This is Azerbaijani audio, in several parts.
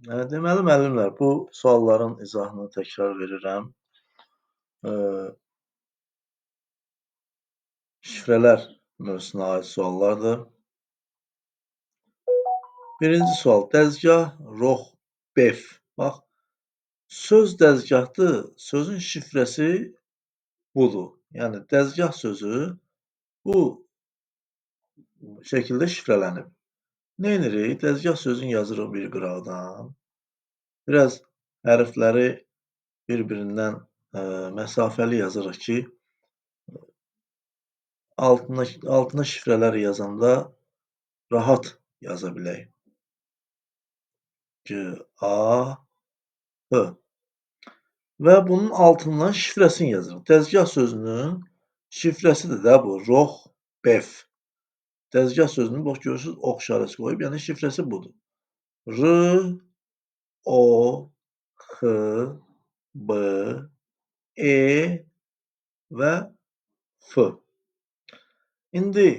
Deməli, müəllimlər, bu sualların izahını təkrar verirəm. Şifrələr mövzusuna aid suallardır. Birinci sual, dəzgah, rox, bef. Bax, söz dəzgahdır, sözün şifrəsi budur. Yəni, dəzgah sözü bu şəkildə şifrələnib. Nə edirik? Dəzgah sözünü yazırıq bir qıraqdan. Biraz hərfləri bir-birindən məsafəli yazırıq ki, altına şifrələr yazanda rahat yaza bilək. G, A, H. Və bunun altından şifrəsini yazırıq. Dəzgah sözünün şifrəsidir də bu. Rox, bef. Dəzgah sözünün, bax, görürsünüz, ox işarəsi qoyub, yəni şifrəsi budur. R, O, X, B, E və F. İndi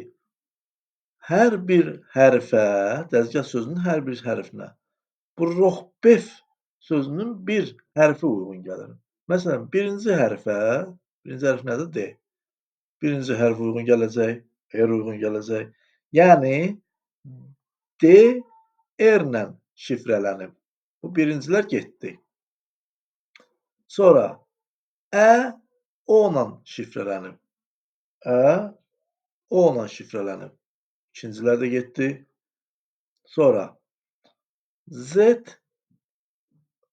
hər bir hərfə, dəzgah sözünün hər bir hərfinə bu rox, bef sözünün bir hərfi uyğun gəlir. Məsələn, birinci hərfə, birinci hərf nədir? D. Birinci hərf uyğun gələcək, R uyğun gələcək. Yəni, D, R ilə şifrələnib. Bu birincilər getdi. Sonra, Ə, O ilə şifrələnib. Ə, O ilə şifrələnib. İkincilər də getdi. Sonra, Z,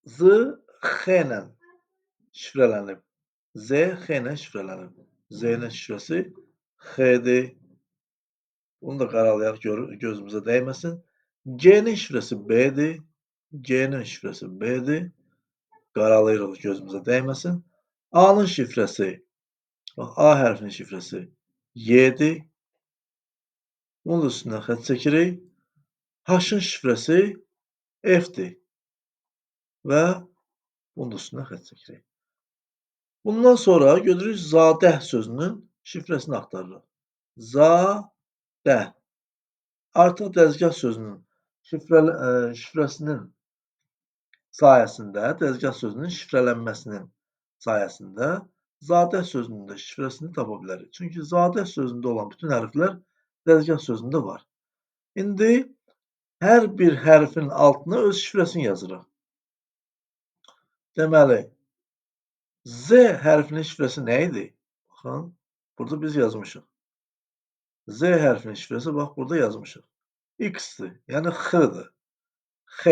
Z, X ilə şifrələnib. Z, X ilə şifrələnib. Z-nin şifrəsi X-dir. Bunu da qaralayaq, gözümüzə dəyməsin. G-nin şifrəsi B-dir. G-nin şifrəsi B-dir. Qaralayırıq, gözümüzə dəyməsin. A-nın şifrəsi, bax, A hərfinin şifrəsi Y-dir. Bunun da üstündən xətt çəkirik. H-ın şifrəsi F-dir. Və bunun da üstündən xətt çəkirik. Bundan sonra görürük zadə sözünün şifrəsini axtarırıq. Zadə. Artıq dəzgah sözünün şifrəsinin sayəsində, dəzgah sözünün şifrələnməsinin sayəsində zadə sözünün də şifrəsini tapa bilərik. Çünki zadə sözündə olan bütün hərflər dəzgah sözündə var. İndi hər bir hərfin altına öz şifrəsini yazırıq. Deməli, Z hərfinin şifrəsi nə idi? Baxın, burada biz yazmışıq. Z hərfinin şifrəsi, bax, burada yazmışıq. X-dir, yəni X-dır. X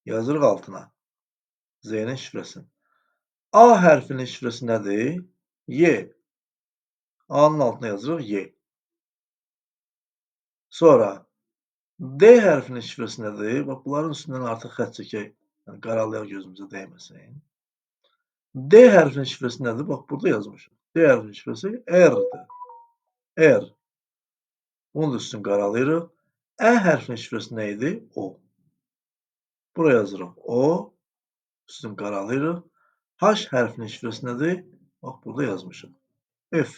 yazırıq altına. Z-nin şifrəsini. A hərfinin şifrəsi nədir? Y. A-nın altına yazırıq Y. Sonra D hərfinin şifrəsi nədir? Bax, bunların üstündən artıq xətt çəkək. Yəni, qaralayaq, gözümüzə dəyməsin. D hərfinin şifrəsi nədir? Bax, burada yazmışıq. D hərfinin şifrəsi R-dir. R. Bunun da üstünü qaralayırıq. Ə hərfinin şifrəsi nə idi? O. Buraya yazırıq O. Üstünü qaralayırıq. H hərfinin şifrəsi nədir? Bax, burada yazmışıq. F.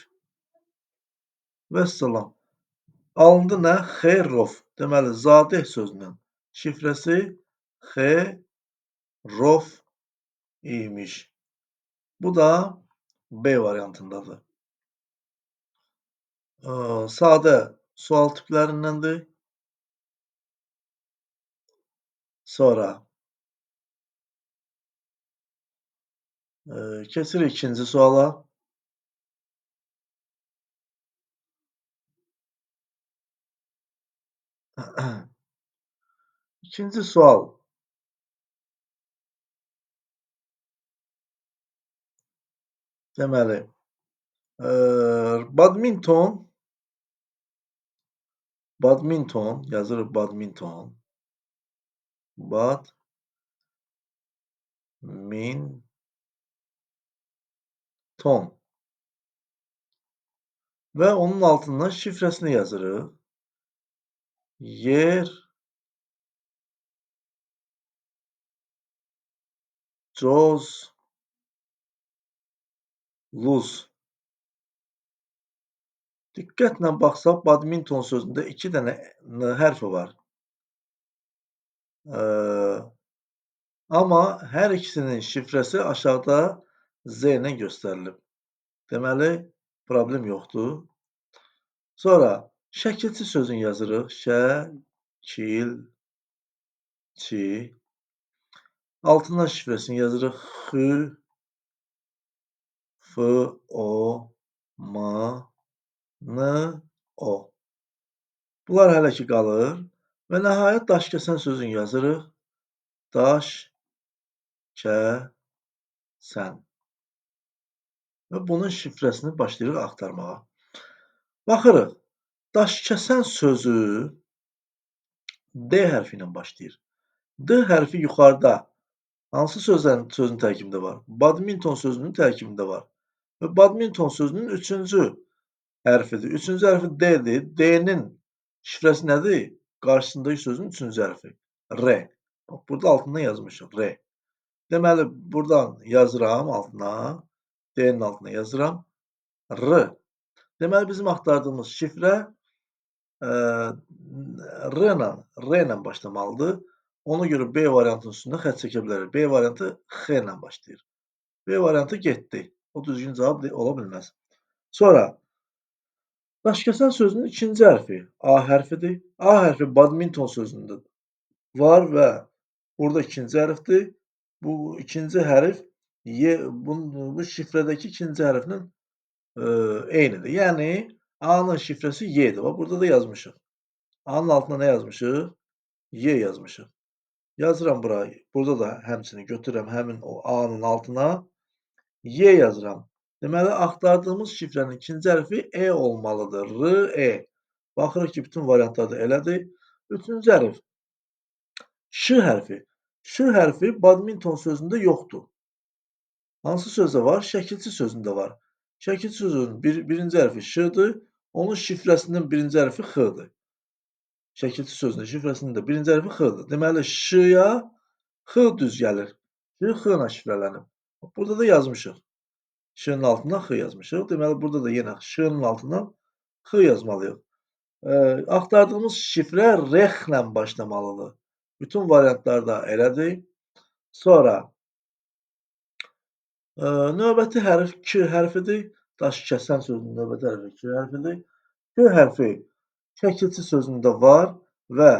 Vəssalam. Alındı nə? X, rof. Deməli, zadeh sözünün şifrəsi X, rof imiş. Bu da B variantındadır. Sadə sual tiplərindəndir. Sonra keçirik ikinci suala. İkinci sual. Deməli, badminton, badminton, yazırıq badminton, badminton və onun altından şifrəsini yazırıq. Yer, coz, luz. Diqqətlə baxsaq, badminton sözündə iki dənə N hərfi var. Amma hər ikisinin şifrəsi aşağıda Z ilə göstərilib. Deməli, problem yoxdur. Sonra şəkilçi sözünü yazırıq. Şəkilçi. Altından şifrəsini yazırıq. X, F, O, M, N, O. Bunlar hələ ki qalır. Və nəhayət daşkəsən sözünü yazırıq. Daş, kə, sən. Və bunun şifrəsini başlayırıq axtarmağa. Baxırıq, daşkəsən sözü D hərfi ilə başlayır. D hərfi yuxarıda hansı sözün tərkibində var? Badminton sözünün tərkibində var. Və badminton sözünün üçüncü hərfidir. Üçüncü hərfi D-dir. D-nin şifrəsi nədir? Qarşısındakı sözün üçüncü hərfi. R. Bax, burada altından yazmışıq. R. Deməli, buradan yazıram altına. D-nin altına yazıram. R. Deməli, bizim axtardığımız şifrə R ilə başlamalıdır. Ona görə B variantının üstündə xətt çəkə bilərik. B variantı X ilə başlayır. B variantı getdi. O düzgün cavab ola bilməz. Sonra, daşkəsən sözünün ikinci hərfi A hərfidir. A hərfi badminton sözündə var və burada ikinci hərfdir. Bu ikinci hərf Y, bu şifrədəki ikinci hərfinin eynidir. Yəni, A-nın şifrəsi Y-dir. Bax, burada da yazmışıq. A-nın altına nə yazmışıq? Y yazmışıq. Yazıram bura. Burada da həmçinin götürürəm həmin o A-nın altına Y yazıram. Deməli, axtardığımız şifrənin ikinci hərfi E olmalıdır. R, E. Baxırıq ki, bütün variantlarda elədir. Üçüncü hərf Ş hərfi. Ş hərfi badminton sözündə yoxdur. Hansı sözdə var? Şəkilçi sözündə var. Şəkilçi sözünün birinci hərfi Ş-dır. Onun şifrəsinin birinci hərfi X-dır. Şəkilçi sözünün şifrəsinin də birinci hərfi X-dır. Deməli, Ş-ya X düz gəlir. Ş, X ilə şifrələnib. Burada da yazmışıq. Ş-nın altından X yazmışıq. Deməli, burada da yenə Ş-nın altından X yazmalıyıq. Axtardığımız şifrə R ilə başlamalıdır. Bütün variantlarda elədir. Sonra növbəti hərf K hərfidir. Daşkəsən sözünün növbəti hərfi K hərfidir. K hərfi şəkilçi sözündə var və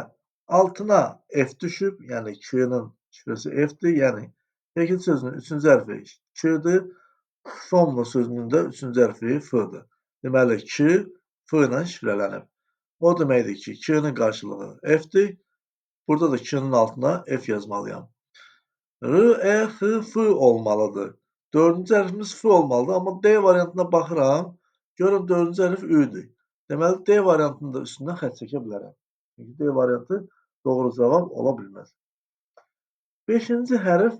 altına F düşüb, yəni K-nın şifrəsi F-dir, yəni şəkilçi sözünün üçüncü hərfi K-dir, Xomla sözünün də üçüncü hərfi F-dir. Deməli, K, F ilə şifrələnib. O deməkdir ki, K-nın qarşılığı F-dir. Burada da K-nın altına F yazmalıyam. R, E, X, F olmalıdır. Dördüncü hərfimiz F olmalıdır, amma D variantına baxıram, görürüm dördüncü hərf Ü-dür. Deməli, D variantının da üstündən xətt çəkə bilərəm. Çünki D variantı doğru cavab ola bilməz. Beşinci hərf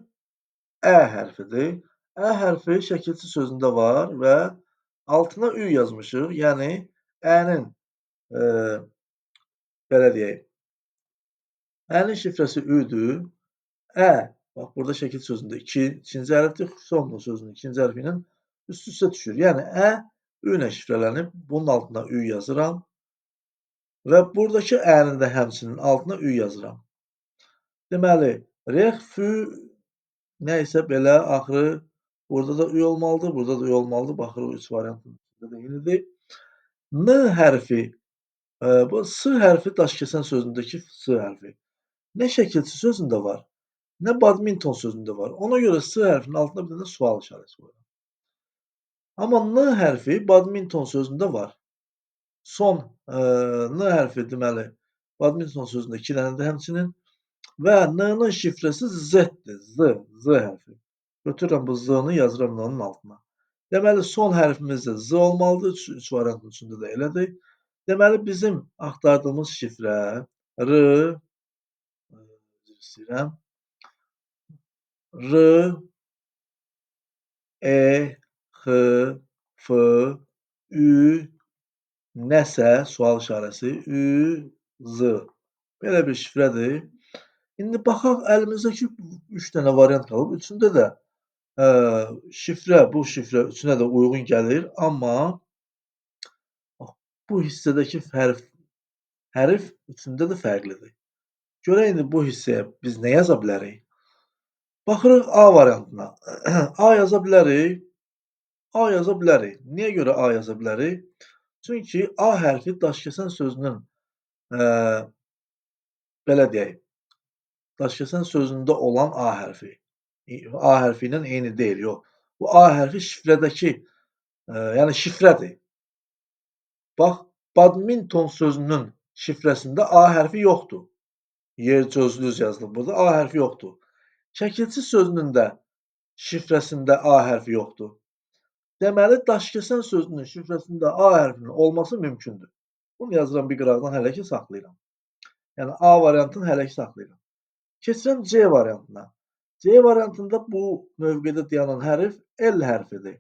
Ə hərfidir. Ə hərfi şəkilçi sözündə var və altına Ü yazmışıq. Yəni, Ə-nin, belə deyək, Ə-nin şifrəsi Ü-dür. Ə, bax, burada şəkil sözündə ikinci hərfdir. Xüsusi sözünün ikinci hərfi ilə üst-üstə düşür. Yəni, Ə, Ü ilə şifrələnib. Bunun altına Ü yazıram. Və buradakı Ə-nin də həmçinin altına Ü yazıram. Deməli, R, F, nə isə belə axırı burada da Ü olmalıdır, burada da Ü olmalıdır. Baxırıq, üç variantın içində də eynidir. N hərfi, bu S hərfi daşkəsən sözündəki S hərfi. Nə şəkilçi sözündə var, nə badminton sözündə var. Ona görə S hərfinin altına bir dənə sual işarəsi qoyuram. Amma N hərfi badminton sözündə var. Son N hərfi deməli, badminton sözündə iki dənədir həmçinin. Və N-nın şifrəsi Z-dir. Z, Z hərfi. Götürürəm bu Z-nı, yazıram N-nın altına. Deməli, son hərfimiz də Z olmalıdır. Üç variantın üçündə də elədir. Deməli, bizim axtardığımız şifrə R, üzr istəyirəm, R, E, X, F, Ü, nəsə, sual işarəsi, Ü, Z. Belə bir şifrədir. İndi baxaq, əlimizdəki 3 dənə variant qalıb. Üçündə də şifrə, bu şifrə üçünə də uyğun gəlir. Amma bax, bu hissədəki hərf üçündə də fərqlidir. Görək indi bu hissəyə biz nə yaza bilərik? Baxırıq A variantına. A yaza bilərik. A yaza bilərik. Niyə görə A yaza bilərik? Çünki A hərfi daşkəsən sözünün, belə deyək, daşkəsən sözündə olan A hərfi. A hərfi ilə eyni deyil, yox. Bu A hərfi şifrədəki, yəni şifrədir. Bax, badminton sözünün şifrəsində A hərfi yoxdur. Yer cözlüz yazılıb burada, A hərfi yoxdur. Şəkilçi sözünün də şifrəsində A hərfi yoxdur. Deməli, daşkəsən sözünün şifrəsində A hərfinin olması mümkündür. Bunu yazıram bir qıraqdan, hələ ki saxlayıram. Yəni, A variantını hələ ki saxlayıram. Keçirəm C variantına. C variantında bu mövqedə dayanan hərf L hərfidir.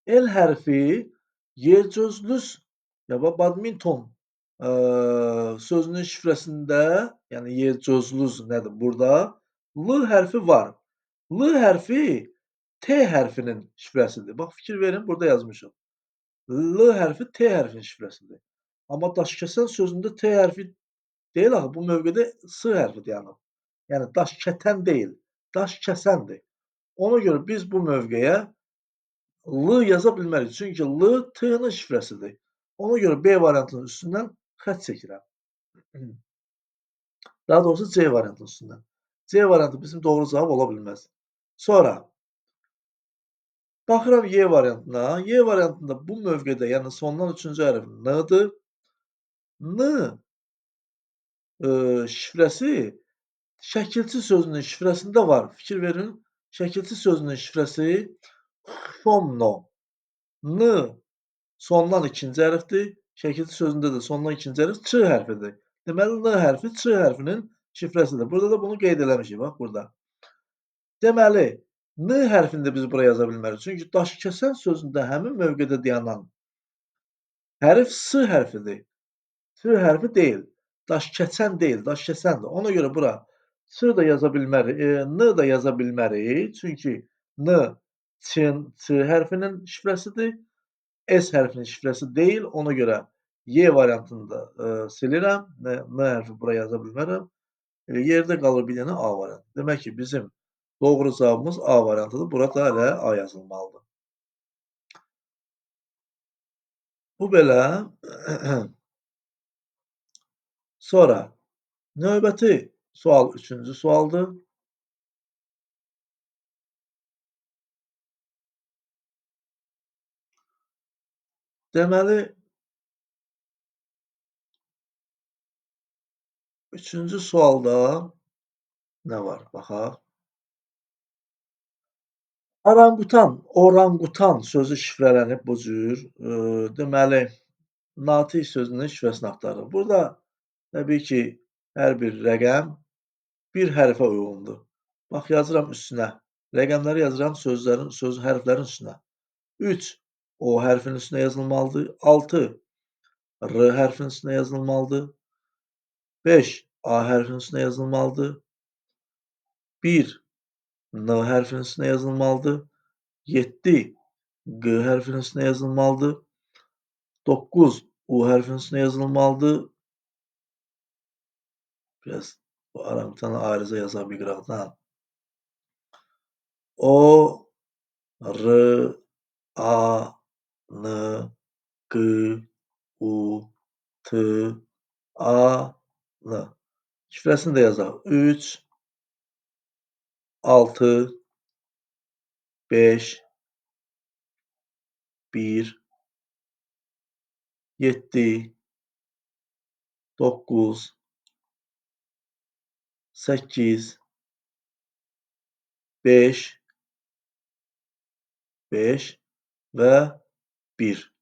L hərfi yercözlüz ya badminton sözünün şifrəsində, yəni yercözlüz nədir burada? L hərfi var. L hərfi T hərfinin şifrəsidir. Bax, fikir verin, burada yazmışıq. L hərfi T hərfinin şifrəsidir. Amma daşkəsən sözündə T hərfi deyil axı, bu mövqedə S hərfi dayanıb. Yəni, daşkətən deyil, daşkəsəndir. Ona görə biz bu mövqeyə L yaza bilmərik. Çünki L T-nin şifrəsidir. Ona görə B variantının üstündən xətt çəkirəm. Daha doğrusu C variantının üstündən. C variantı bizim doğru cavab ola bilməz. Sonra baxıram Y variantına. Y variantında bu mövqedə, yəni sondan üçüncü hərf N-dır. N şifrəsi şəkilçi sözünün şifrəsində var. Fikir verin, şəkilçi sözünün şifrəsi Xomno. N sondan ikinci hərfdir. Şəkilçi sözündə də sondan ikinci hərf Ç hərfidir. Deməli, N hərfi Ç hərfinin şifrəsidir. Burada da bunu qeyd eləmişik, bax burada. Deməli, N hərfini də biz buraya yaza bilmərik. Çünki daşkəsən sözündə həmin mövqedə dayanan hərf S hərfidir. S hərfi deyil. Daşkəçən deyil, daşkəsəndir. Ona görə bura S da yaza bilmərik, N da yaza bilmərik. Çünki N Ç hərfinin şifrəsidir. S hərfinin şifrəsi deyil. Ona görə Y variantını da silirəm. N hərfi bura yaza bilmərəm. Yerdə qalır bir dənə A variantı. Demək ki, bizim doğru cavabımız A variantıdır. Burada elə A yazılmalıdır. Bu belə. Sonra növbəti sual üçüncü sualdır. Deməli, üçüncü sualda nə var? Baxaq. Orangutan, orangutan sözü şifrələnib bu cür. Deməli, natiq sözünün şifrəsini axtarırıq. Burada təbii ki, hər bir rəqəm bir hərfə uyğundur. Bax, yazıram üstünə. Rəqəmləri yazıram sözlərin, söz hərflərin üstünə. 3 O hərfinin üstünə yazılmalıdır. 6 R hərfinin üstünə yazılmalıdır. 5 A hərfinin üstünə yazılmalıdır. 1 N hərfinin üstünə yazılmalıdır. 7 G hərfinin üstünə yazılmalıdır. 9 U hərfinin üstünə yazılmalıdır. Biraz bu orangutanı ayrıca yazaq bir qıraqdan. O, R, A, N, G, U, T, A, N. Şifrəsini də yazaq. 3, 6, 5, 1, 7, 9, 8, 5, 5 və 1.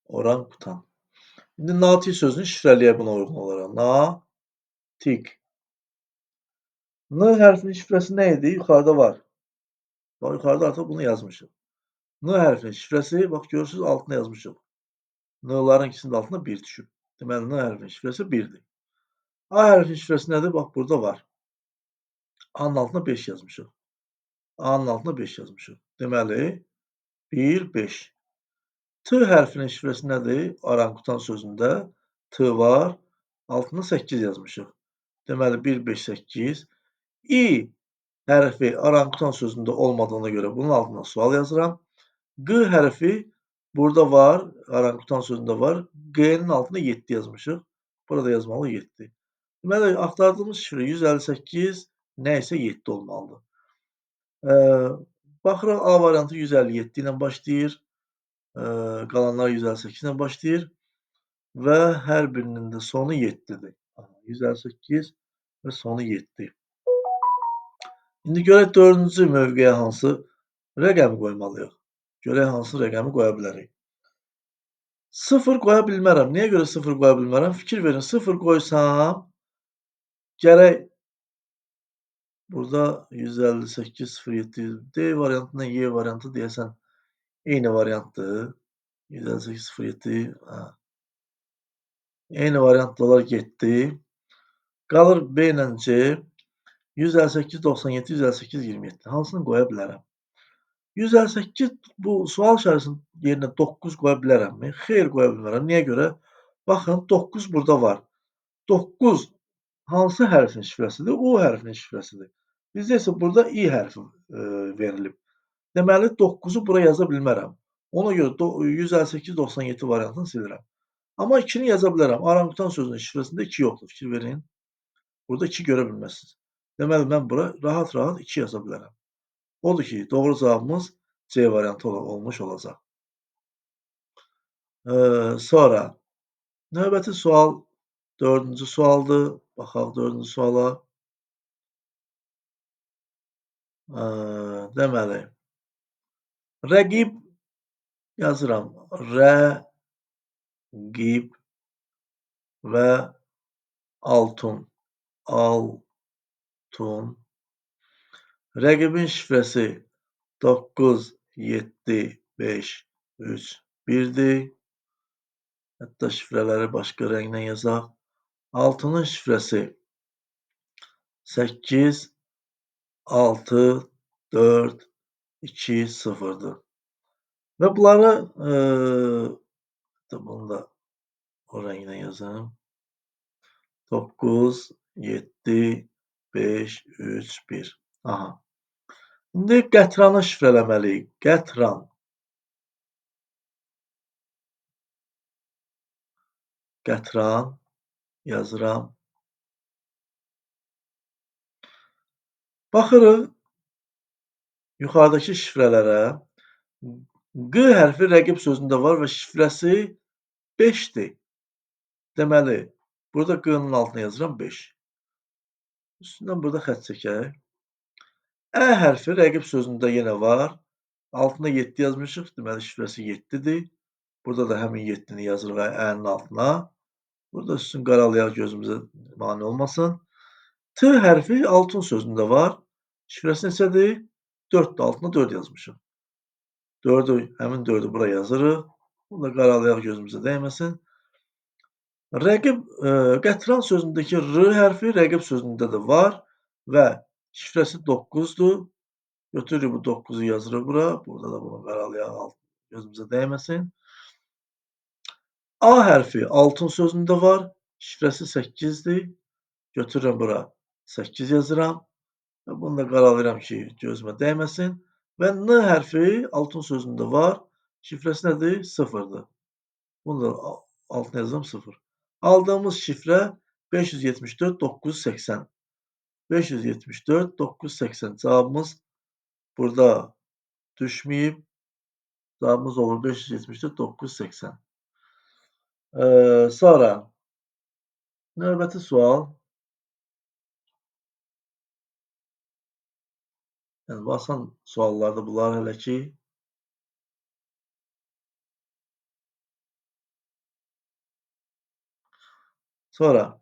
Orangutan. İndi natiq sözünü şifrələyək buna uyğun olaraq. Natiq. N hərfinin şifrəsi nə idi? Yuxarıda var. Bax, yuxarıda artıq bunu yazmışıq. N hərfinin şifrəsi, bax, görürsünüz, altına yazmışıq. N-ların ikisinin də altına 1 düşüb. Deməli, N hərfinin şifrəsi 1-dir. A hərfinin şifrəsi nədir? Bax, burada var. A-nın altına 5 yazmışıq. A-nın altına 5 yazmışıq. Deməli, 1, 5. T hərfinin şifrəsi nədir? Orangutan sözündə T var. Altına 8 yazmışıq. Deməli, 1, 5, 8. İ hərfi oranqutan sözündə olmadığına görə bunun altına sual yazıram. Q hərfi burada var, oranqutan sözündə var. Q-nin altına 7 yazmışıq. Burada yazmalı 7. Deməli, axtardığımız şifrə 158, nə isə 7 olmalıdır. Baxırıq, A variantı 157 ilə başlayır. Qalanlar 158 ilə başlayır. Və hər birinin də sonu 7-dir. 158 və sonu 7. İndi görək 4-cü mövqeyə hansı rəqəmi qoymalıyıq. Görək hansı rəqəmi qoya bilərik. 0 qoya bilmərəm. Niyə görə 0 qoya bilmərəm? Fikir verin, 0 qoysam, gərək burada 158, 07, D variantından Y variantı deyəsən eyni variantdır. 158, 07, hə. Eyni variantlar getdi. Qalır B ilə C. 158, 97, 158, 27. Hansını qoya bilərəm? 158 bu sual işarəsinin yerinə 9 qoya bilərəmmi? Xeyr, qoya bilmərəm. Niyə görə? Baxın, 9 burada var. 9 hansı hərfin şifrəsidir? U hərfinin şifrəsidir. Bizdə isə burada İ hərfi verilib. Deməli, 9-u bura yaza bilmərəm. Ona görə 158, 97 variantını silirəm. Amma 2-ni yaza bilərəm. Oranqutan sözünün şifrəsində 2 yoxdur. Fikir verin. Burada 2 görə bilməzsiniz. Deməli, mən bura rahat-rahat 2 yaza bilərəm. Odur ki, doğru cavabımız C variantı olmuş olacaq. Sonra, növbəti sual 4-cü sualdır. Baxaq 4-cü suala. Deməli, rəqib yazıram. Rəqib və altun. Altun. Rəqibin şifrəsi 9, 7, 5, 3, 1-dir. Hətta şifrələri başqa rənglə yazaq. Altunun şifrəsi 8, 6, 4, 2, 0-dır. Və bunları, bunu da o rənglə yazım. 9, 7, 5, 3, 1. Aha. İndi qətranı şifrələməliyik. Qətran. Qətran yazıram. Baxırıq yuxarıdakı şifrələrə. Q hərfi rəqib sözündə var və şifrəsi 5-dir. Deməli, burada Q-nın altına yazıram 5. Üstündən burada xətt çəkək. Ə hərfi rəqib sözündə yenə var. Altına 7 yazmışıq. Deməli, şifrəsi 7-dir. Burada da həmin 7-ni yazırıq Ə-nin altına. Burada üstün qaralayaq, gözümüzə mane olmasın. T hərfi altun sözündə var. Şifrəsi neçədir? 4-dür. Altına 4 yazmışıq. 4-ü, həmin 4-ü bura yazırıq. Bunu da qaralayaq, gözümüzə dəyməsin. Rəqib, qətran sözündəki R hərfi rəqib sözündə də var və şifrəsi 9-dur. Götürürük bu 9-u yazırıq bura. Burada da bunu qaralayaq, gözümüzə dəyməsin. A hərfi altun sözündə var. Şifrəsi 8-dir. Götürürəm bura 8 yazıram. Və bunu da qaralayıram ki, gözümə dəyməsin. Və N hərfi altun sözündə var. Şifrəsi nədir? 0-dır. Bunu da altına yazıram 0. Aldığımız şifrə 574 980. 574 980. Cavabımız burada düşməyib. Cavabımız olur 574 980. Sonra növbəti sual. Yəni, bu asan suallardır bunlar hələ ki. Sonra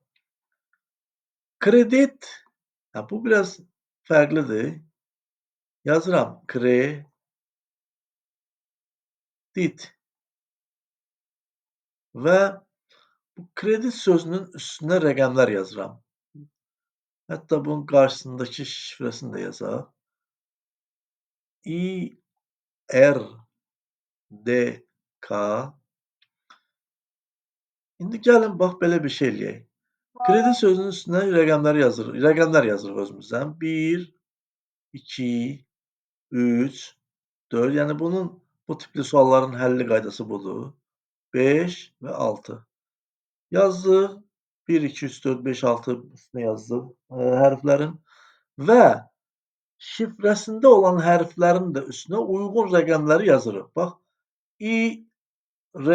kredit, bu biraz fərqlidir. Yazıram kredit və bu kredit sözünün üstünə rəqəmlər yazıram. Hətta bunun qarşısındakı şifrəsini də yazaq. I, R, D, K. İndi gəlin, bax, belə bir şey eləyək. Kredit sözünün üstünə rəqəmləri yazırıq. Rəqəmlər yazırıq özümüzdən. 1, 2, 3, 4. Yəni bunun, bu tipli sualların həlli qaydası budur. 5 və 6. Yazdıq. 1, 2, 3, 4, 5, 6 üstünə yazdıq hərflərin. Və şifrəsində olan hərflərin də üstünə uyğun rəqəmləri yazırıq. Bax, I, R,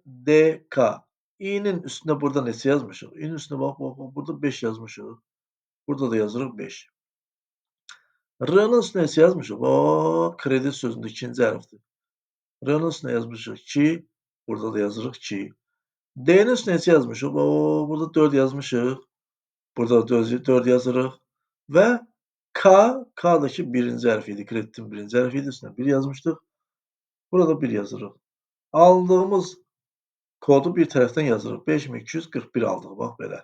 D, K. İ-nin üstünə burada neçə yazmışıq? İ-nin üstünə bax, bax, bax, burada 5 yazmışıq. Burada da yazırıq 5. R-nın üstünə neçə yazmışıq? Bax, kredit sözündə ikinci hərfdir. R-nın üstünə yazmışıq 2, burada da yazırıq 2. D-nin üstünə neçə yazmışıq? Bax, burada 4 yazmışıq. Burada da 4 yazırıq. Və K, K-dakı birinci hərf idi. Kreditin birinci hərfi idi. Üstünə 1 yazmışdıq. Burada 1 yazırıq. Aldığımız kodu bir tərəfdən yazırıq. 5241 aldıq. Bax, belə.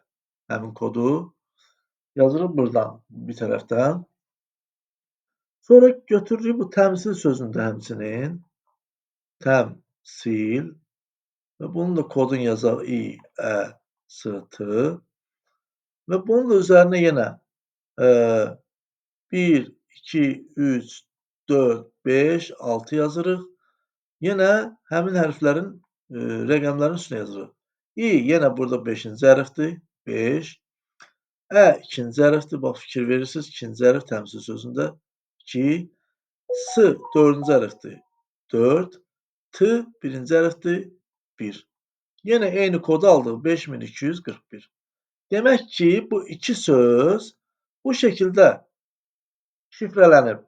Həmin kodu yazırıq buradan bir tərəfdən. Sonra götürürük bu təmsil sözünü də həmçinin. Təmsil. Və bunun da kodunu yazaq I, E, S, T. Və bunun da üzərinə yenə 1, 2, 3, 4, 5, 6 yazırıq. Yenə həmin hərflərin, rəqəmlərin üstünə yazırıq. I yenə burada 5-ci hərfdir. 5. Ə ikinci hərfdir. Bax, fikir verirsiniz. İkinci hərf təmsil sözündə 2. S dördüncü hərfdir. 4. T birinci hərfdir. 1. Yenə eyni kodu aldıq. 5241. Demək ki, bu iki söz bu şəkildə şifrələnib.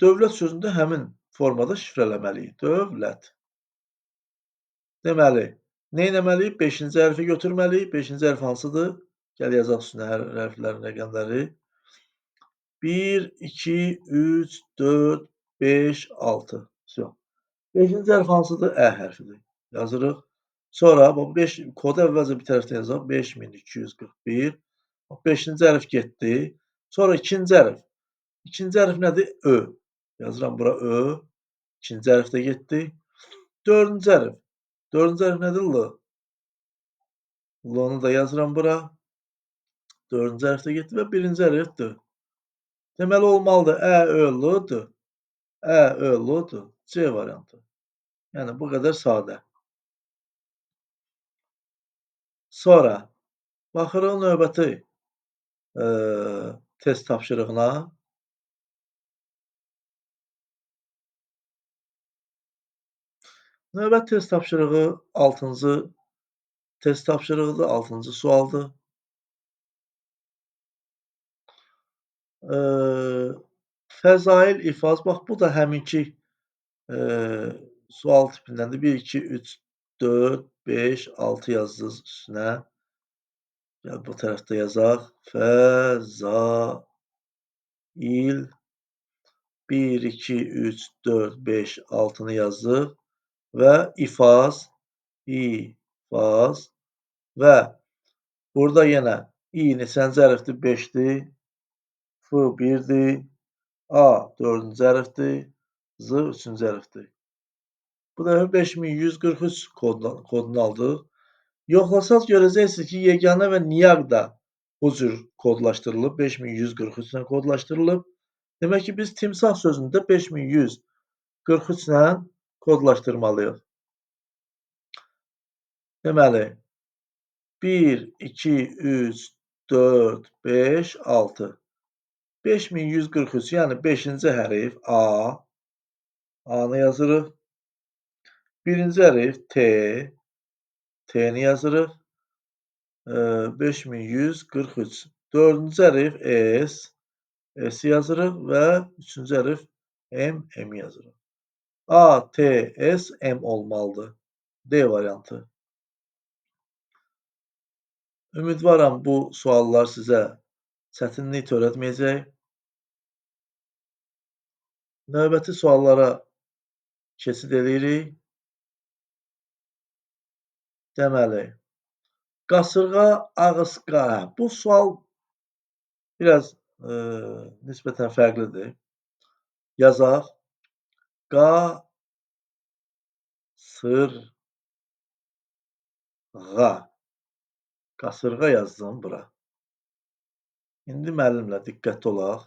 Dövlət sözündə həmin formada şifrələməliyik. Dövlət. Deməli, nə etməliyik? 5-ci hərfi götürməliyik. 5-ci hərf hansıdır? Gəl yazaq üstünə hərflərin rəqəmləri. 1, 2, 3, 4, 5, 6. 5-ci hərf hansıdır? Ə hərfidir. Yazırıq. Sonra bu 5 kodu əvvəlcə bir tərəfdən yazaq. 5241. 5-ci hərf getdi. Sonra ikinci hərf. İkinci hərf nədir? Ö. Yazıram bura Ö. İkinci hərf də getdi. Dördüncü hərf. Dördüncü hərf nədir? L. L-onu da yazıram bura. Dördüncü hərf də getdi və birinci hərf D. Deməli olmalıdır. Ə, Ö, L, D. Ə, Ö, L, D. C variantı. Yəni bu qədər sadə. Sonra baxırıq növbəti test tapşırığına. Növbəti test tapşırığı 6-cı test tapşırığıdır, 6-cı sualdır. Fəzail ifaz, bax bu da həminki sual tipindəndir. 1, 2, 3, 4, 5, 6 yazdınız üstünə. Gəl bu tərəfdə yazaq. Fəzail 1, 2, 3, 4, 5, 6-nı yazdıq. Və ifaz, ifaz və burada yenə I neçənci hərfdir? 5-dir, F 1-dir, A 4-cü hərfdir, Z 3-cü hərfdir. Bu dəfə 5143 kodunu aldıq. Yoxlasaq görəcəksiniz ki, yeganə və niyaq da bu cür kodlaşdırılıb, 5143 ilə kodlaşdırılıb. Demək ki, biz timsah sözünü də 5143 ilə kodlaşdırmalıyıq. Deməli, 1, 2, 3, 4, 5, 6. 5143, yəni 5-ci hərif A, A-nı yazırıq. Birinci hərif T, T-ni yazırıq. 5143. Dördüncü hərif S, S-i yazırıq və üçüncü hərif M, M-i yazırıq. A, T, S, M olmalıdır. D variantı. Ümidvaram bu suallar sizə çətinlik törətməyəcək. Növbəti suallara keçid edirik. Deməli, qasırğa, ağızqa. Bu sual biraz nisbətən fərqlidir. Yazaq. Qasırğa. Qasırğa yazdım bura. İndi müəllimlə diqqətli olaq.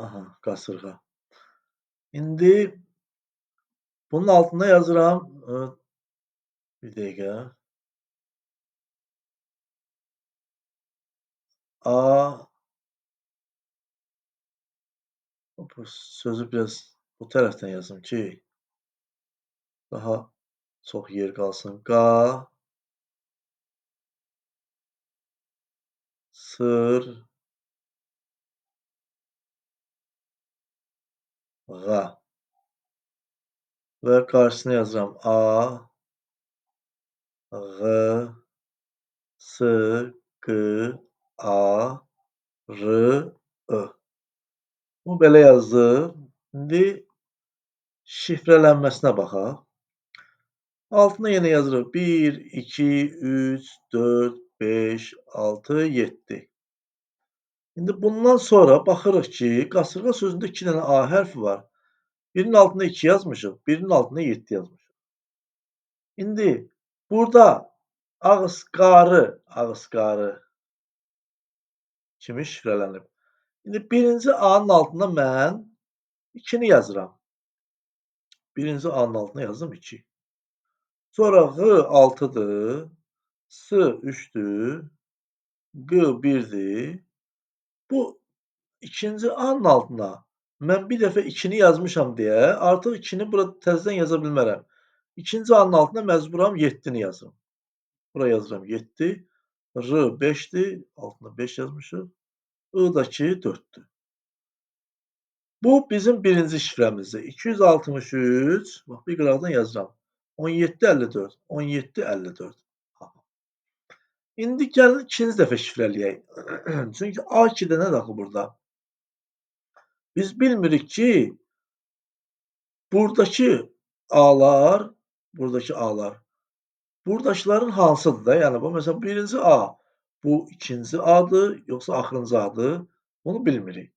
Aha, qasırğa. İndi bunun altına yazıram. Bir dəqiqə. A, bu sözü biraz bu tərəfdən yazım ki, daha çox yer qalsın. Qa, sır, ğa. Və qarşısına yazıram A, Ğ, S, Q, A, R, Ö. Bunu belə yazdıq. İndi şifrələnməsinə baxaq. Altına yenə yazırıq. 1, 2, 3, 4, 5, 6, 7. İndi bundan sonra baxırıq ki, qasırğa sözündə 2 dənə A hərfi var. Birinin altına 2 yazmışıq, birinin altına 7 yazmışıq. İndi burada ağızqarı, ağızqarı kimi şifrələnib. İndi birinci A-nın altına mən 2-ni yazıram. Birinci A-nın altına yazdım 2. Sonra Ğ 6-dır, S 3-dür, Q 1-dir. Bu ikinci A-nın altına mən bir dəfə 2-ni yazmışam deyə artıq 2-ni burada təzədən yaza bilmərəm. İkinci A-nın altına məcburam 7-ni yazım. Bura yazıram 7, R 5-dir, altına 5 yazmışıq. I da ki 4-dür. Bu bizim birinci şifrəmizdir. 263, bax bir qıraqdan yazıram. 17, 54, 17, 54. İndi gəlin ikinci dəfə şifrələyək. Çünki A2-də nə daxil burada? Biz bilmirik ki, buradakı A'lar, buradakıların hansıdır da? Yəni, bu, məsələn, birinci A, bu ikinci A-dır, yoxsa axırıncı A-dır? Bunu bilmirik.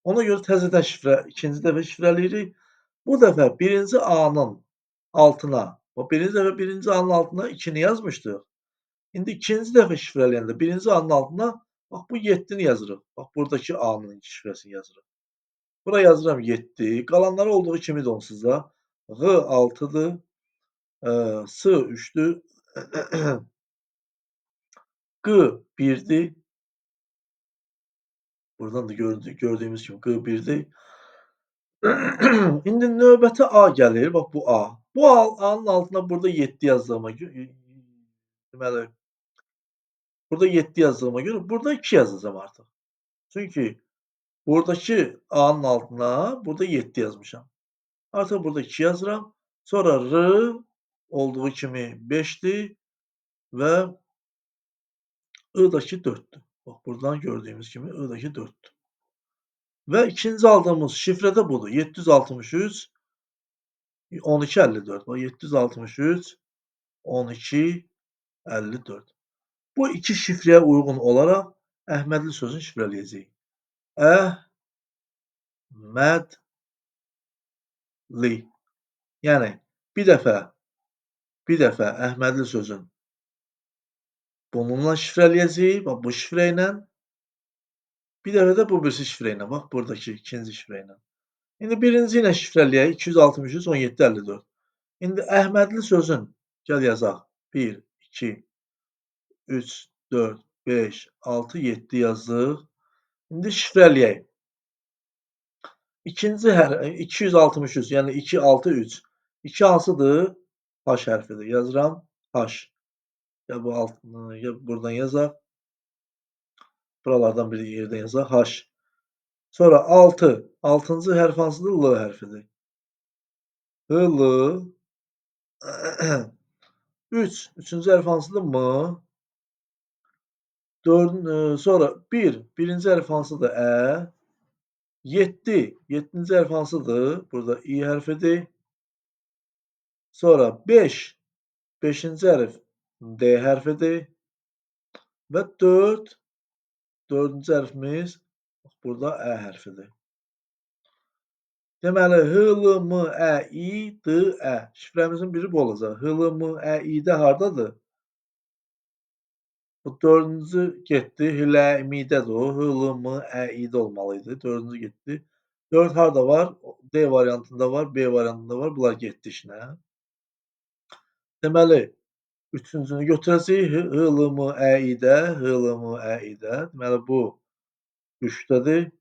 Ona görə təzədən ikinci dəfə şifrələyirik. Bu dəfə birinci A-nın altına, bax, birinci dəfə birinci A-nın altına 2-ni yazmışdıq. İndi ikinci dəfə şifrələyəndə birinci A-nın altına, bax, bu 7-ni yazırıq. Bax, buradakı A-nın şifrəsini yazırıq. Bura yazıram 7. Qalanları olduğu kimidir onsuz da. Ğ 6-dır, S 3-dür, Q 1-dir. Buradan da gördüyümüz kimi Q 1-dir. İndi növbəti A gəlir. Bax, bu A. Bu A-nın altına burada 7 yazdığıma görə, deməli, burada 7 yazdığıma görə burada 2 yazacağam artıq. Çünki buradakı A-nın altına burada 7 yazmışam. Artıq burada 2 yazıram. Sonra R olduğu kimi 5-dir və I-dakı 4-dür. Bax, buradan gördüyümüz kimi I-dakı 4-dür. Və ikinci aldığımız şifrə də budur. 763 12 54. Bax, 763 12 54. Bu iki şifrəyə uyğun olaraq Əhmədli sözünü şifrələyəcəyik. Əhmədli. Yəni, bir dəfə Əhmədli sözün bununla şifrələyəcəyik, bax, bu şifrə ilə. Bir dəfə də bu birisi şifrə ilə, bax, buradakı ikinci şifrə ilə. İndi birinci ilə şifrələyək, 263, 17, 54. İndi Əhmədli sözün, gəl yazaq, 1, 2, 3, 4, 5, 6, 7 yazdıq. İndi şifrələyək. İkinci hərf, 263, yəni 2, 6, 3. 2 hansıdır? H hərfidir. Yazıram, H. Ya bu altını, ya buradan yazaq. Buralardan bir yerdən yazaq, H. Sonra 6. 6-cı hərf hansıdır? L hərfidir. H, L. 3. 3-cü hərf hansıdır? M. 4, sonra 1. 1-ci hərf hansıdır? Ə. 7. 7-ci hərf hansıdır? Burada İ hərfidir. Sonra 5. 5-ci hərf D hərfidir. Və 4. 4-cü hərfimiz bax, burada Ə hərfidir. Deməli, H, L, M, Ə, I, D, Ə. Şifrəmizin biri bu olacaq. H, L, M, Ə, I, D hardadır? Bu dördüncü getdi. H, L, M, I, D-dir o. H, L, M, Ə, I, D olmalı idi. Dördüncü getdi. 4 harda var? D variantında var, B variantında var. Bunlar getdi işinə. Deməli, üçüncünü götürəcəyik. H, L, M, Ə, I, D. H, L, M, Ə, I, D. Deməli, bu 3-dədir.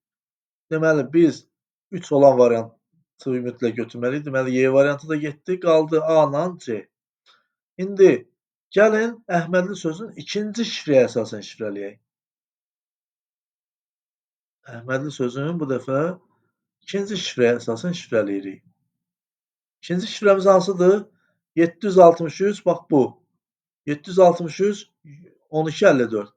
Deməli, biz 3 olan variantı mütləq götürməliyik. Deməli, Y variantı da getdi. Qaldı A ilə C. İndi gəlin Əhmədli sözün ikinci şifrəyə əsasən şifrələyək. Əhmədli sözünün bu dəfə ikinci şifrəyə əsasən şifrələyirik. İkinci şifrəmiz hansıdır? 763, bax bu. 763, 12, 54.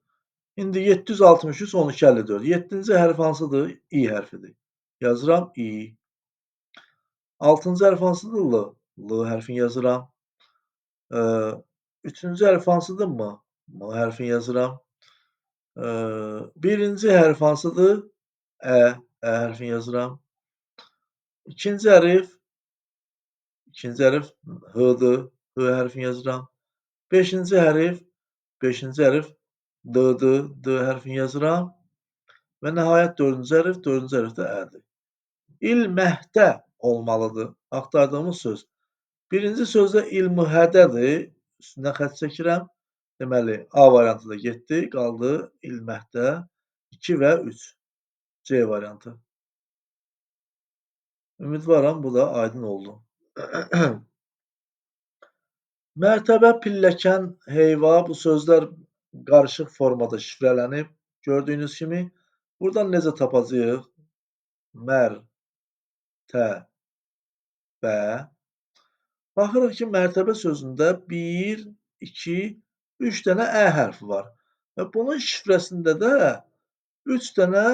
İndi 763, 12, 54. 7-ci hərf hansıdır? İ hərfidir. Yazıram İ. 6-cı hərf hansıdır? L. L hərfini yazıram. 3-cü hərf hansıdır? M. M hərfini yazıram. 1-ci hərf hansıdır? Ə. Ə hərfini yazıram. İkinci hərf H-dır. H hərfini yazıram. 5-ci hərf D-dır. D hərfini yazıram. Və nəhayət 4-cü hərf, 4-cü hərf də Ə-dir. İlməhdə olmalıdır axtardığımız söz. Birinci sözdə ilməhədədir. Üstündən xətt çəkirəm. Deməli, A variantı da getdi. Qaldı ilməhdə 2 və 3. C variantı. Ümidvaram, bu da aydın oldu. Mərtəbə, pilləkən, heyva bu sözlər qarışıq formada şifrələnib. Gördüyünüz kimi, buradan necə tapacağıq? Mər, tə, bə. Baxırıq ki, mərtəbə sözündə 1, 2, 3 dənə Ə hərfi var. Və bunun şifrəsində də 3 dənə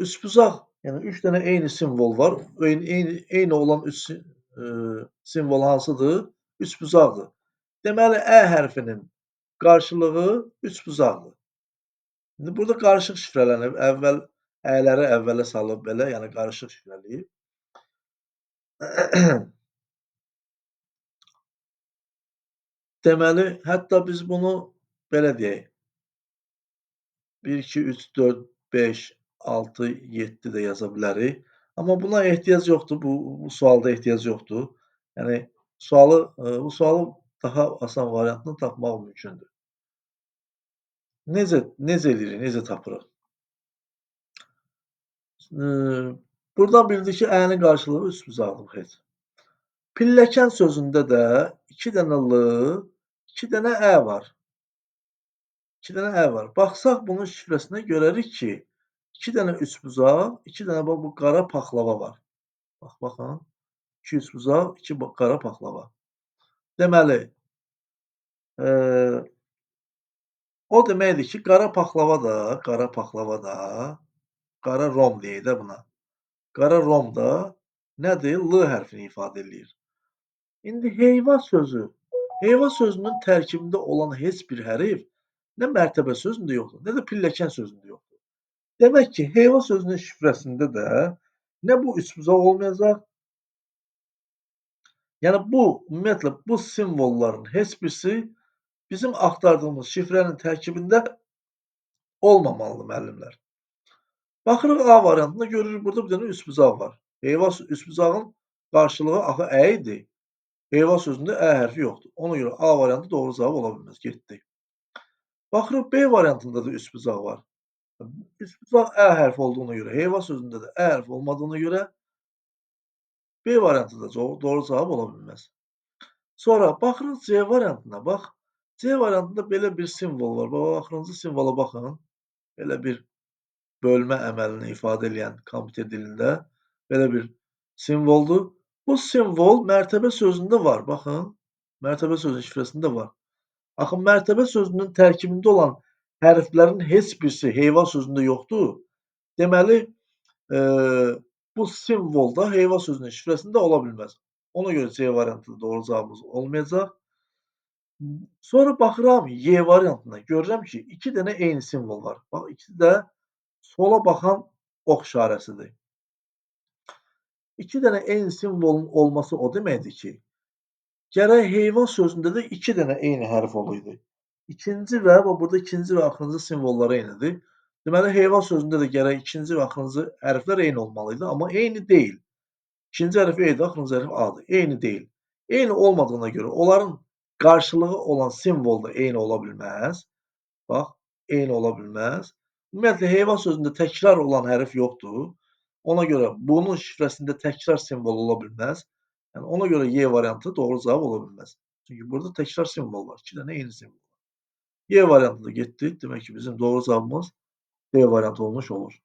üçbucaq, yəni 3 dənə eyni simvol var. Eyni olan 3 simvol hansıdır? Üçbucaqdır. Deməli, Ə hərfinin qarşılığı üçbucaqdır. İndi burada qarışıq şifrələnib. Əvvəl Ələri əvvələ salıb belə, yəni qarışıq şifrələyib. Deməli, hətta biz bunu belə deyək. 1, 2, 3, 4, 5, 6, 7 də yaza bilərik. Amma buna ehtiyac yoxdur. Bu sualda ehtiyac yoxdur. Yəni, bu sualı daha asan variantını tapmaq mümkündür. Necə eləyirik, necə tapırıq? Buradan bildik ki, Ə-nin qarşılığı üçbucaqdır heç. Pilləkən sözündə də 2 dənə L, 2 dənə Ə var. 2 dənə Ə var. Baxsaq bunun şifrəsinə görərik ki, 2 dənə üçbucaq, 2 dənə bax, bu qara paxlava var. Bax, baxın. 2 üçbucaq, 2 qara paxlava. Deməli, o deməkdir ki, qara paxlava da, qara rom deyək də buna. Qara rom da nədir? L hərfini ifadə eləyir. İndi heyva sözü. Heyva sözünün tərkibində olan heç bir hərf nə mərtəbə sözündə yoxdur, nə də pilləkən sözündə yoxdur. Demək ki, heyva sözünün şifrəsində də nə bu üçbucaq olmayacaq, yəni bu, ümumiyyətlə, bu simvolların heç birisi bizim axtardığımız şifrənin tərkibində olmamalıdır, müəllimlər. Baxırıq A variantında, görürük burada bir dənə üçbucaq var. Heyva üçbucağın qarşılığı axı Ə idi. Heyva sözündə Ə hərfi yoxdur. Ona görə A variantı doğru cavab ola bilməz. Getdi. Baxırıq B variantında da üçbucaq var. Üçbucaq Ə hərfi olduğuna görə, heyva sözündə də Ə hərfi olmadığına görə B variantı da doğru cavab ola bilməz. Sonra baxırıq C variantına. Bax, C variantında belə bir simvol var. Bax, axırıncı simvola baxın. Belə bir bölmə əməlini ifadə eləyən kompüter dilində belə bir simvoldur. Bu simvol mərtəbə sözündə var. Baxın, mərtəbə sözünün şifrəsində var. Axı, mərtəbə sözünün tərkibində olan hərflərin heç birisi heyva sözündə yoxdur. Deməli, bu simvol da heyva sözünün şifrəsində ola bilməz. Ona görə C variantı doğru cavabımız olmayacaq. Sonra baxıram Y variantına. Görürəm ki, 2 dənə eyni simvol var. Bax, ikisi də sola baxan ox işarəsidir. 2 dənə eyni simvolun olması o deməkdir ki, gərək heyvan sözündə də 2 dənə eyni hərf olaydı. İkinci və burada ikinci və axırıncı simvollar eynidir. Deməli, heyvan sözündə də gərək ikinci və axırıncı hərflər eyni olmalıydı, amma eyni deyil. İkinci hərf E-dir, axırıncı hərf A-dır. Eyni deyil. Eyni olmadığına görə onların qarşılığı olan simvol da eyni ola bilməz. Bax, eyni ola bilməz. Ümumiyyətlə, heyvan sözündə təkrar olan hərf yoxdur. Ona görə bunun şifrəsində təkrar simvol ola bilməz. Yəni, ona görə Y variantı doğru cavab ola bilməz. Çünki burada təkrar simvol var. 2 dənə eyni simvol var. Y variantı da getdi. Demək ki, bizim doğru cavabımız D variantı olmuş olur.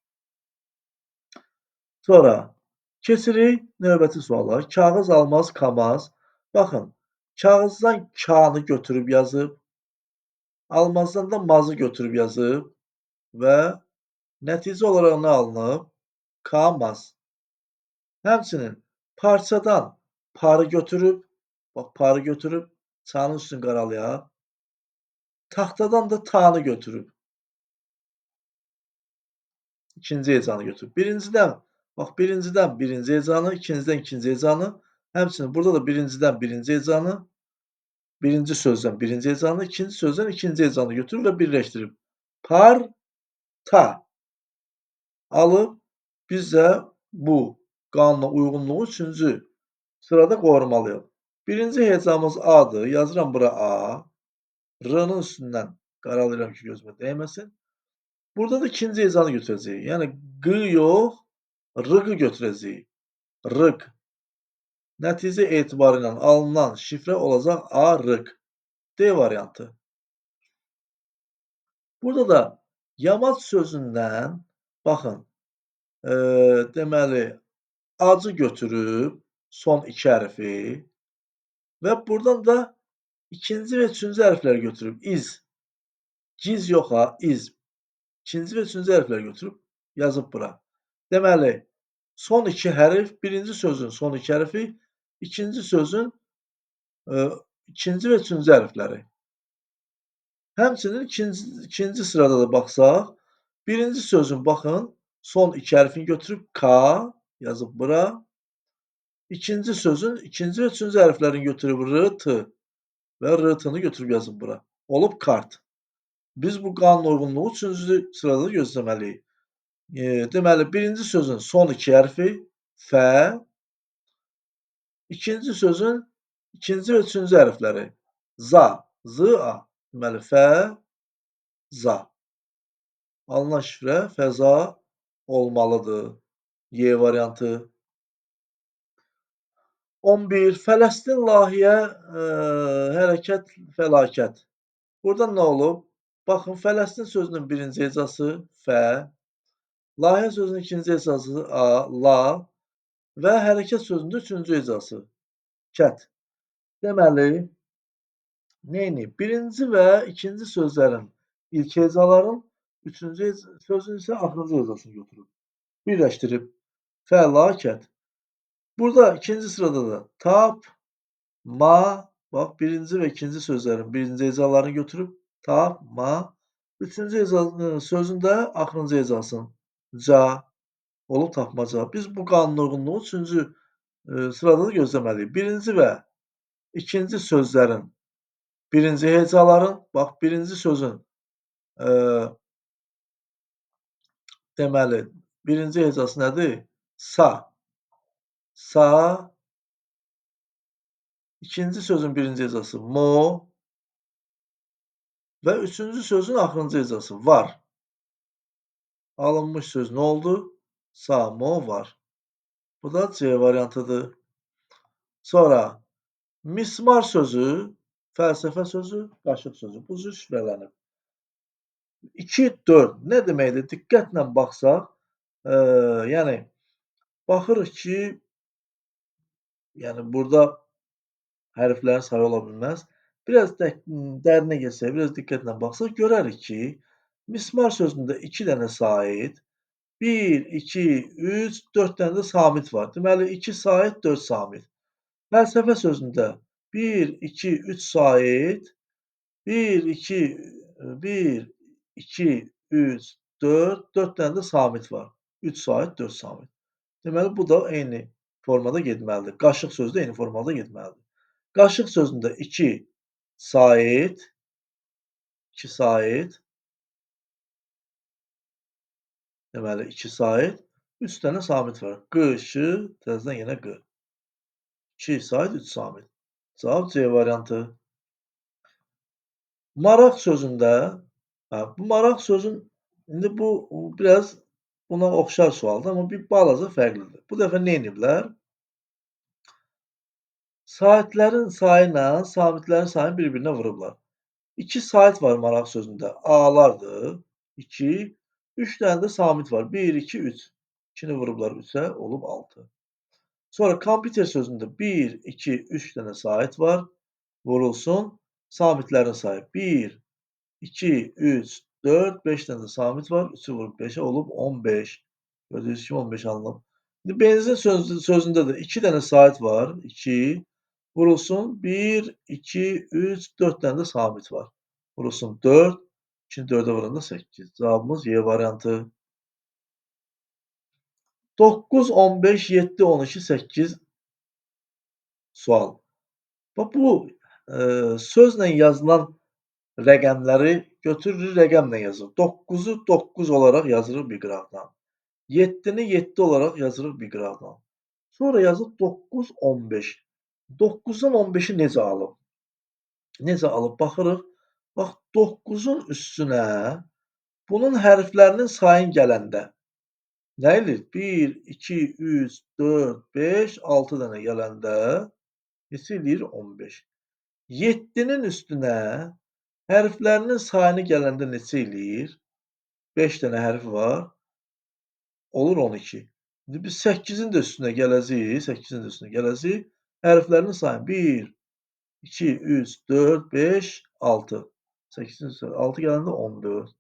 Sonra keçirik növbəti suala. Kağız, almaz, kamaz. Baxın, kağızdan K-nı götürüb yazıb, almazdan da mazı götürüb yazıb və nəticə olaraq nə alınıb? Kamaz. Həmçinin parçadan parı götürüb, bax, parı götürüb, çanın üstünü qaralayaq. Taxtadan da tanı götürüb. İkinci hecanı götürüb. Birincidən, bax, birincidən birinci hecanı, ikincidən ikinci hecanı, həmçinin burada da birincidən birinci hecanı, birinci sözdən birinci hecanı, ikinci sözdən ikinci hecanı götürüb və birləşdirib. Parta alıb bizə bu qanuna uyğunluğu üçüncü sırada qorumalıyıq. Birinci hecamız A-dır. Yazıram bura A. R-nın üstündən qaralayıram ki, gözümə dəyməsin. Burada da ikinci hecanı götürəcəyik. Yəni, Q yox, R-qı götürəcəyik. R-q. Nəticə etibarı ilə alınan şifrə olacaq A, R-q. D variantı. Burada da yamac sözündən, baxın, deməli, acı götürüb son iki hərfi və buradan da ikinci və üçüncü hərfləri götürüb. İz. Giz yox ha, iz. İkinci və üçüncü hərfləri götürüb yazıb bura. Deməli, son iki hərf, birinci sözün son iki hərfi, ikinci sözün ikinci və üçüncü hərfləri. Həmçinin ikinci sırada da baxsaq, birinci sözün, baxın, son iki hərfini götürüb K yazıb bura. İkinci sözün ikinci və üçüncü hərflərini götürüb R, T və R, T-ni götürüb yazıb bura. Olub kart. Biz bu qanun uyğunluğu üçüncü sırada gözləməliyik. Deməli, birinci sözün son iki hərfi F, ikinci sözün ikinci və üçüncü hərfləri Z, Z, A. Deməli, F, Z. Alınan şifrə fəza olmalıdır. Y variantı. 11. Fələstin layihə, hərəkət, fəlakət. Burada nə olub? Baxın, Fələstin sözünün birinci hecası F, layihə sözünün ikinci hecası A, la və hərəkət sözünün də üçüncü hecası kət. Deməli, neyini? Birinci və ikinci sözlərin ilk hecaların, üçüncü sözün isə axırıncı hecasını götürüb. Birləşdirib. Fəlakət. Burada ikinci sırada da tap, ma, bax, birinci və ikinci sözlərin birinci hecalarını götürüb, tap, ma, üçüncü sözün də axırıncı hecasını, ca, olub tapmaca. Biz bu qanun uyğunluğu üçüncü sırada da gözləməliyik. Birinci və ikinci sözlərin birinci hecaların, bax, birinci sözün, deməli, birinci hecası nədir? Sa. Sa. İkinci sözün birinci hecası mo və üçüncü sözün axırıncı hecası var. Alınmış söz nə oldu? Samovar. Bu da C variantıdır. Sonra mismar sözü, fəlsəfə sözü, qaşıq sözü. Bu cür şifrələnib. 2, 4 nə deməkdir? Diqqətlə baxsaq, yəni baxırıq ki, yəni burada hərflərin sayı ola bilməz. Biraz dərinə getsək, biraz diqqətlə baxsaq, görərik ki, mismar sözündə 2 dənə sait, 1, 2, 3, 4 dənə də samit var. Deməli, 2 sait, 4 samit. Fəlsəfə sözündə 1, 2, 3 sait, 1, 2, 1, 2, 3, 4, 4 dənə də samit var. 3 sait, 4 samit. Deməli, bu da eyni formada getməlidir. Qaşıq sözü də eyni formada getməlidir. Qaşıq sözündə 2 sait, 2 sait, deməli 2 sait, 3 dənə samit var. Q, Ş, təzədən yenə Q. 2 sait, 3 samit. Cavab C variantı. Maraq sözündə, bu maraq sözün, indi bu biraz buna oxşar sualdır, amma bir balaca fərqlidir. Bu dəfə nə ediblər? Saitlərin sayı ilə samitlərin sayını bir-birinə vurublar. 2 sait var maraq sözündə. A-lardır. 2, 3 dənə də samit var. 1, 2, 3. 2-ni vurublar 3-ə, olub 6. Sonra kompüter sözündə 1, 2, 3 dənə sait var. Vurulsun. Samitlərin sayı 1, 2, 3, 4, 5 dənə də samit var. 3-ü vurub 5-ə olub 15. Gördüyünüz kimi 15 alınıb. İndi benzin sözündə də 2 dənə sait var. 2 vurulsun. 1, 2, 3, 4 dənə də samit var. Vurulsun 4. 2-ni 4-ə vuranda 8. Cavabımız Y variantı. 9, 15, 7, 12, 8 sual. Bax, bu sözlə yazılan rəqəmləri götürürük, rəqəmlə yazırıq. 9-u 9 olaraq yazırıq bir qıraqdan. 7-ni 7 olaraq yazırıq bir qıraqdan. Sonra yazıb 9, 15. 9-dan 15-i necə alıb? Necə alıb? Baxırıq. Bax, 9-un üstünə bunun hərflərinin sayın gələndə nə eləyir? 1, 2, 3, 4, 5, 6 dənə gələndə neçə eləyir? 15. 7-nin üstünə hərflərinin sayını gələndə neçə eləyir? 5 dənə hərfi var. Olur 12. İndi biz 8-in də üstünə gələcəyik. 8-in də üstünə gələcəyik. Hərflərinin sayını 1, 2, 3, 4, 5, 6. 8-in üstünə 6 gələndə 14.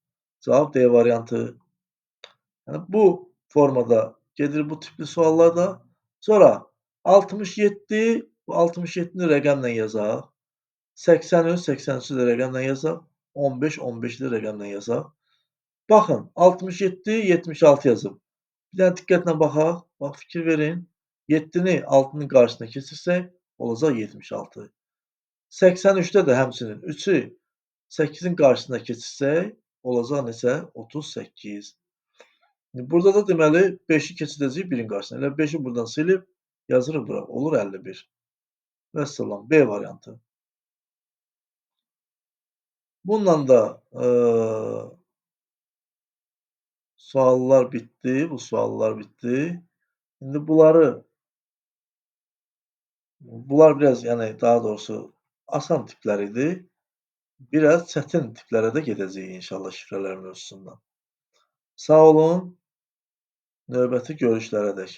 Cavab D variantı. Yəni, bu formada gedir bu tipli suallarda. Sonra 67, bu 67-ni rəqəmlə yazaq. 83, 83-ü də rəqəmlə yazaq. 15, 15-i də rəqəmlə yazaq. Baxın, 67, 76 yazıb. Bir dənə diqqətlə baxaq. Bax, fikir verin. 7-ni 6-nın qarşısına keçirsək, olacaq 76. 83-də də həmçinin 3-ü 8-in qarşısına keçirsək, olacaq neçə? 38. Burada da deməli 5-i keçidəcəyik 1-in qarşısına. Elə 5-i buradan silib yazırıq bura. Olur 51. Vəssalam, B variantı. Bununla da suallar bitdi. Bu suallar bitdi. İndi bunlar biraz, yəni daha doğrusu asan tiplər idi. Biraz çətin tiplərə də gedəcəyik inşallah şifrələr mövzusundan. Sağ olun. Növbəti görüşlərə dək.